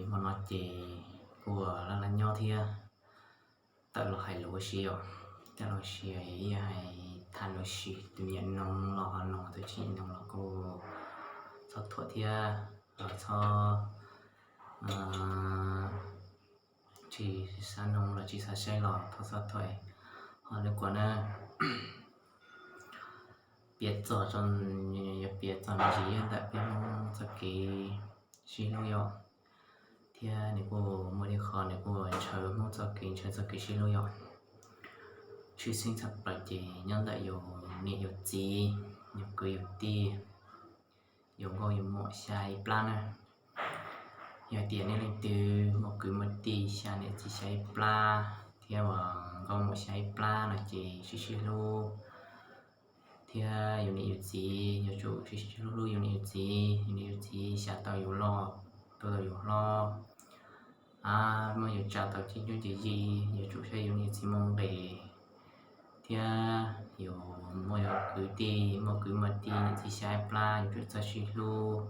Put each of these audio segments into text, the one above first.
Hmo no ces kuj laj laj nyob thiab, tawm los hais lus ua si os, tawm los ua si, ib yam hais tham lus ua si, tus me nyuam noog los ho noog, tus tsis noog los kuj txhob thuam thiab, los txhob, tsis xav noog los tsis xav saib los thov txhob thuam. Ho lwm kuas na, piav txog, yog piav txog me ntsis ntawm peb Hmoob txoj kev sib hlub yom, thiab nws kuj muaj ib qho nws kuj ntshaw Hmoob txoj kev, ntshaw txoj kev sib hlub yom. Tshwj xeeb tshaj plaws ces nyob ntawm yus niam yus txiv, yus kwv yus tij, yus nkauj yus muam xya ib plab na. Yog tias nej leej twg muaj kwv muaj tij xya niam txiv xya ib plab thiab uas nkauj muam xya ib plab no ces sib sib hlub, thiab yus niam yus txiv yuav tsum sib sib hlub hlub yus niam yus txiv, yus niam yus txiv xya tau yus loj, tu tau yus hlob, a, muab yus tsa tau cib coob cib yig, yuav tsum saib yus niam yus txiv muaj nqis, thiab yus muaj yus kwv tij, muaj kwv muaj tij niam txiv xya ib plab yuav tsum txawj sib hlub.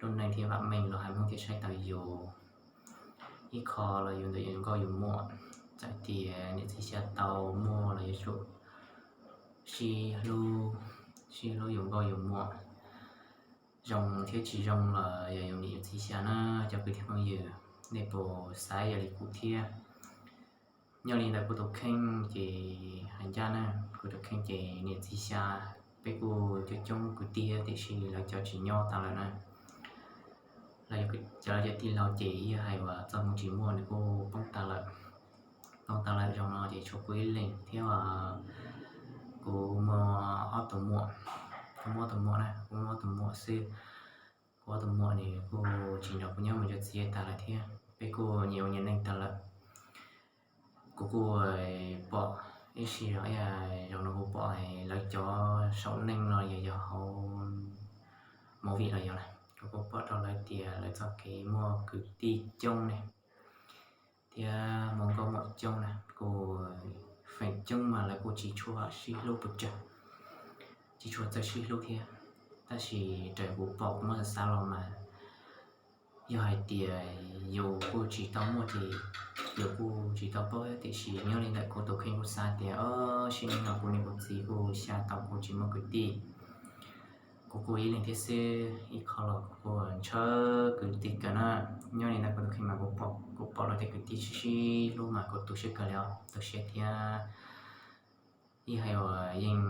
Lub neej thiab vam meej los haiv Hmoob thiaj saib tau yus. Ib qho los yus ntawm yus nkauj yus muam, txawm tias niam txiv xya tau muaj los yuav tsum sib hlub, sib hlub yus nkauj yus muam. Zoo thiab tsis zoo los yog yus niam yus txiv xya na cov kwv tij phooj ywg, nej puas xav yam li kuv thiab? Nyob li ntawm kuv tus kheej ces hais ncaj na, kuv tus kheej ces niam txiv xya, peb kuj coob coob kwv tij tiam sis lawv cov tsis nyob tas lawm na. Lawv cov tij laug ces ib yam hais uas txoj hmoo tsis muaj nws kuj poob tas lawm. Poob tas lawm, zoo no ces tshuav kuv ib leeg thiab kuv muaj ob tug muam. Kuv muaj ob tug muam na, kuv muaj ob tug muam xwb. Kuv ob tug muam nws kuj tsis nrog kuv nyob mus cov txiv tas lawm thiab peb kuj nyias ua nyias neej tas lawm. Kuv kuj pom ib si zog, zoo no kuv pom lawv cov saum neej no yog yog hauv movie los yog, kuv kuj pom rau lawv tias lawv txoj kev muaj kwv tij coob ne, thiab muaj nkauj muam coob na, kuj feem coob mas lawv kuj tsis tshua sib hlub pes tsawg, tsis tshua txawj sib hlub thiab. Tab sis raws kuv pom kuv muab xav xav los mas yog hais tias yus kuj tsis tau muaj ces yus kuj tsis tau paub, tiam sis nyob li ntawm kuv tus kheej kuj xav tias o, sib neej no kuv niam kuv txiv kuj xya tau kuv tsis muaj kwv tij. Kuv kuj ib leeg thiab xwb, ib qho los kuv kuj ntshaw kwv tij kawg na. Nyob li ntawm kuv tus kheej mas kuv pom, kuv pom lawv tej kwv tij sib sib hlub mas kuv tu siab kawg li os, tu siab thiab. Ib hais uas yeej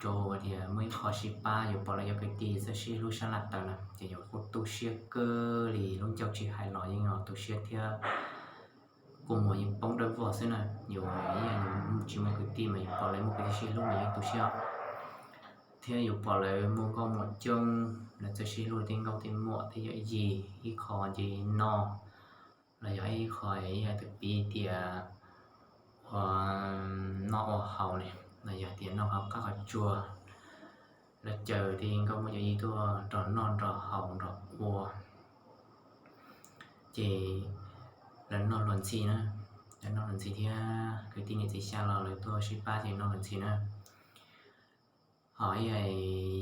rau tias muaj ib qho sib pab, yus pom lawv cov kwv tij txawj sib hlub sab laj tawm na ces yus kuj tu siab kawg li, lub ncauj tsis hais los yeej tu siab thiab. Kua muag yeej poob dawb vog xwb na, yus ib yam li tsis muaj kwv tij mas yus pom lawv muaj kwv tij sib hlub mas yeej tu siab. Thiab yus pom lawv muaj nkauj muam coob, lawv txawj sib hlub tej nkauj tej muam tej yawm yij, ib qho ces noj, los yog ib qho ib yam li piv tias ua noj ua haus ne, los yog tias noj qhov qab qhov tsuag, lawv caw tej nkauj muam yawm yij tuaj nrog noj nrog haus nrog ua, ces lawv noj luag ntxhi na, lawv noj luag ntxhi thiab kwv tij niam txiv xya los lawv tuaj sib pab ces noj luag ntxhi na. Ho ib yam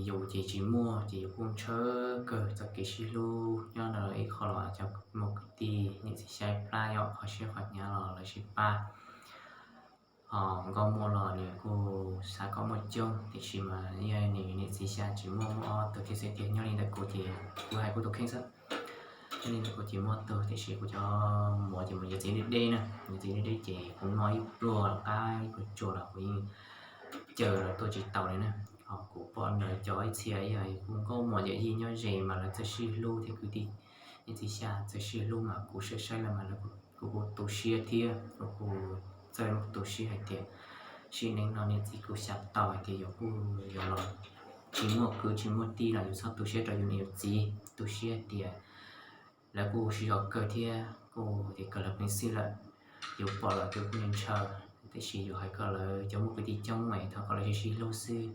yus ces tsis muaj ces yus kuj ntshaw kawg txoj kev sib hlub nyob ntawm ib qho los cov muaj kwv tij niam txiv xya ib plab yom, qhov siab qhov hnyav los lawv sib pab. Ho nkauj muam los nws kuj xav kom muaj coob tiam sis mas ib yam nws niam txiv xya tsis muaj, muaj ob tug thiab xwb tiag. Nyob li ntawm kuv ces kuv hais kuv tus kheej xwb. Nyob li ntawm kuv ces muaj ob tug tiam sis kuv cov muam ces mus yuav txiv deb deb na, yuav txiv deb deb ces kuv noj ib pluag qab ib pluag tsuag los kuv yeej caw lawv tuaj tsis tau li na. Ho kuv pom ntawm cov ib txhia ib yam kuv nkauj muam yawm yij nyob ze mas lawv txawj sib hlub thiab kwv tij niam txiv xya txawj sib hlub mas kuv saib saib lawm mas kuv kuj tu siab thiab kuv kuj txawj tu siab hais tias sim neej no niam txiv kuv xav tau hais tias yus kuj yuav los tsis muaj kwv tsis muaj tij los yus txhob tu siab rau yus niam yus txiv, tu siab tias lawv kuj sib zog kawg thiab kuj tias kawg lawv peev xwm lawm. Yus pom lawv ces kuj ntshaw, tiam sis yus hais kom lawv cov muaj kwv tij coob mas thov kom lawv sib sib hlub xwb.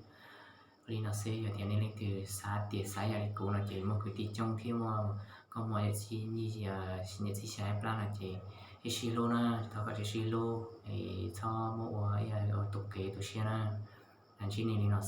Li no xwb yog tias nej leej twg xav tias xav yam li kuv no ces muaj kwv tij coob thiab muaj nkauj muam yawm txiv niam txiv xya ib plab no ces sib sib hlub na, thov kom sib sib hlub, txhob muab ua ib yam ua tus kev tu siab na. Ntsib nej li no